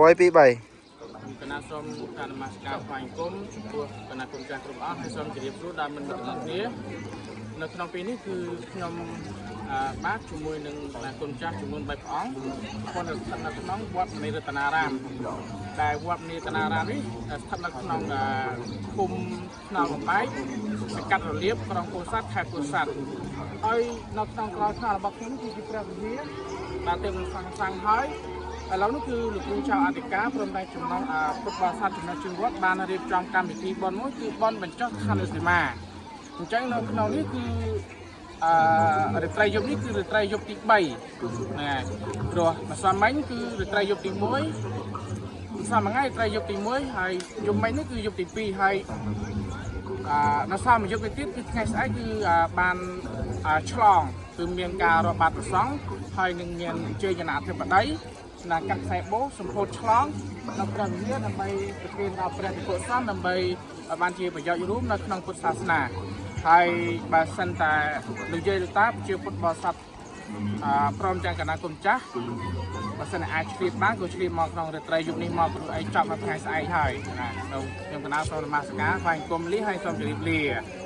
1 2 3 គណៈសូមការនមស្ការថ្វាយគុំចំពោះគណៈគុំចាស់គ្រប់អង្គហើយសូមជម្រាបសួរដល់មិត្តទាំងអស់គ្នានៅក្នុងពេលនេះគឺខ្ញុំបាទជាមួយនឹងគណៈគុំចាស់ចំនួន3ព្រះអង្គគាត់ស្ថិតនៅក្នុងវត្តមនីរតនារាមដែលវត្តមនីរតនារាមនេះស្ថិតនៅក្នុងឃុំថ្នល់បំបែកសង្កាត់រលៀបក្រុងពោធិ៍សាត់ខេត្តពោធិ៍សាត់ហើយនៅក្នុងក្រោយថ្នល់របស់ខ្ញុំគឺជាព្រះវិហារដែលទើបនឹងសាងសង់ហើយឥឡូវនោះគឺលោកគ្រូចៅអធិការព្រមទាំងចំណងពុទ្ធបរិស័ទចំណុចជើងវត្តបានរៀបចំកម្មវិធីបុណ្យមួយគឺបុណ្យបញ្ចុះខណ្ឌសីមាអញ្ចឹងនៅក្នុងនេះគឺរាត្រីយប់នេះគឺរាត្រីយប់ទី3ណាព្រោះម្សិលមិញគឺរាត្រីយប់ទី1ម្សិលមួយថ្ងៃរាត្រីយប់ទី1ហើយយប់មិញនេះគឺយប់ទី2ហើយនៅសល់មួយយប់ទៀតគឺថ្ងៃស្អែកគឺបានឆ្លងគឺមានការរាប់បាតប្រសង់ហើយនឹងមានជ័យចនាធិបតីណាកាត់ខ្សែបោសម្ពោធឆ្លងនៅព្រះវិហារដើម្បីប្រគេនដល់ព្រះភិក្ខុសង្ឃដើម្បីឲ្យបានជាប្រយោជន៍រួមនៅក្នុងពុទ្ធសាសនាហើយបើសិនតែលោកយាយលោកតាជាពុទ្ធបរិស័ទព្រមទាំងគណៈគុំចាស់បើសិនអាចឆ្លៀតបានក៏ឆ្លៀតមកក្នុងរាត្រីយប់នេះមកព្រោះអីចប់នៅថ្ងៃស្អែកហើយណាខ្ញុំកណាសូមនមស្ការថ្វាយគុំលីហើយសូមជម្រាបលា។